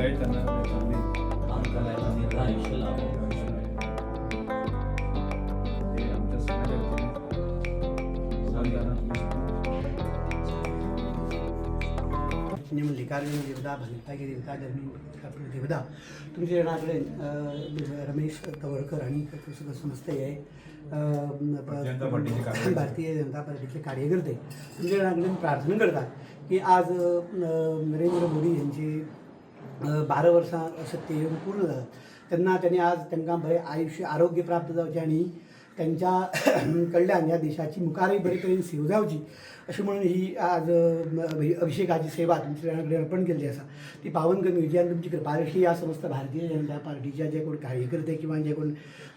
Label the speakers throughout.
Speaker 1: आहे त्यांना चांगली
Speaker 2: काम करायला दीर्घ आयुष्य लाभो.
Speaker 1: ते आमच्या सगळ्या वतीने भगवंतांना
Speaker 3: मल्लिकार्जुन देवता, भलतागी देवता, धर्मी देवता, तुमच्या चरणाकडे रमेश तवडकर आणि समस्त हे
Speaker 1: जनता पार्टीचे कार्यकर्ते.
Speaker 3: भारतीय जनता पार्टीचे कार्यकर्ते तुमच्या चरणाकडे प्रार्थना करतात की आज नरेंद्र मोदी यांची 12 वर्सां सत्ते येवन पूर्ण जातात तेन्ना त्यांनी आज तांकां बरें आयुश्य आरोग्य प्राप्त जावचें आनी त्यांच्या कडल्यान ह्या देशाची मुखारय बरे तरेन सेवा जावची अशें म्हणून ही आज अभिषेकाची सेवा तुमच्या कडेन अर्पण केल्ली आसा. ती पावन करून घेवची आनी तुमची कृपादृश्टी ह्या समस्त भारतीय जनता पार्टीच्या जे कोण कार्यकर्ते किंवा जे कोण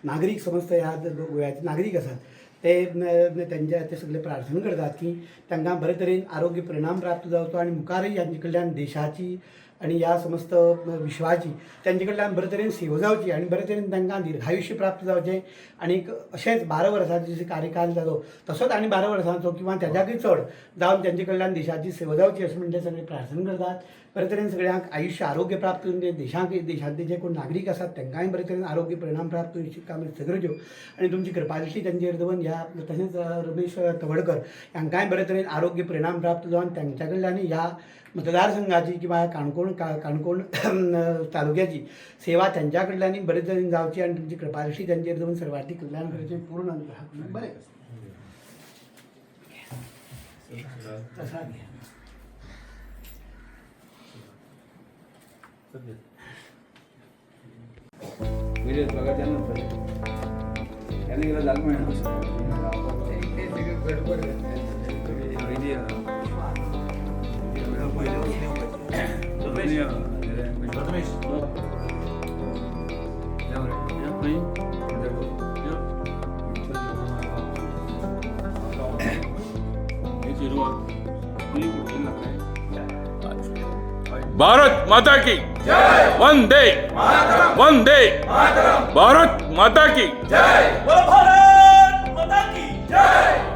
Speaker 3: नागरीक समस्त ह्या गोव्याचे नागरीक आसात ते त्यांच्या ते सगळे प्रार्थना करतात की तांकां बरे तरेन आरोग्य परिणाम प्राप्त जावचो आनी मुखारय हांचे कडल्यान देशाची आनी ह्या समस्त विश्वाची तांचे कडल्यान बरे तरेन सेवा जावची आनी बरे तरेन तांकां दीर्घायुश्य प्राप्त जावचें आनीक अशेंच 12 वर्सांचो जसो कार्यकाल जालो तसोच आनी 12 वर्सांचो किंवा तेज्याकय चड जावन तांचे कडल्यान देशाची सेवा जावची अशें म्हणून ते सगळे प्रार्थना करतात. बरे तरेन सगळ्यांक आयुश्य आरोग्य प्राप्त करून ते देशांक देशांतले जे कोण नागरीक आसात तांकांय बरे तरेन आरोग्य परिणाम प्राप्त अशी कामना करच्यो आनी तुमची कृपादृश्टी तांचेर दवरून ह्या तशेंच रमेश तवडकर हांकांय बरे तरेन आरोग्य परिणाम प्राप्त जावन तांच्या कडल्यान ह्या मतदारसंघाची किंवा काणकोण काणकोण तालुक्याची सेवा त्यांच्या कडल्यान बरे तरेन जावची आनी तुमची कृपादृश्टी तांचेर दवरून सर्वार्थी कल्याण करचें पूर्ण अनुग्रह करून बरें प्रसाद घ्या.
Speaker 1: पहिले बघा त्यानंतर त्याने गेला जाग
Speaker 4: भारत माता की जय. वंदे वंदे भारत माता की
Speaker 5: बोलो भारत माता की जय.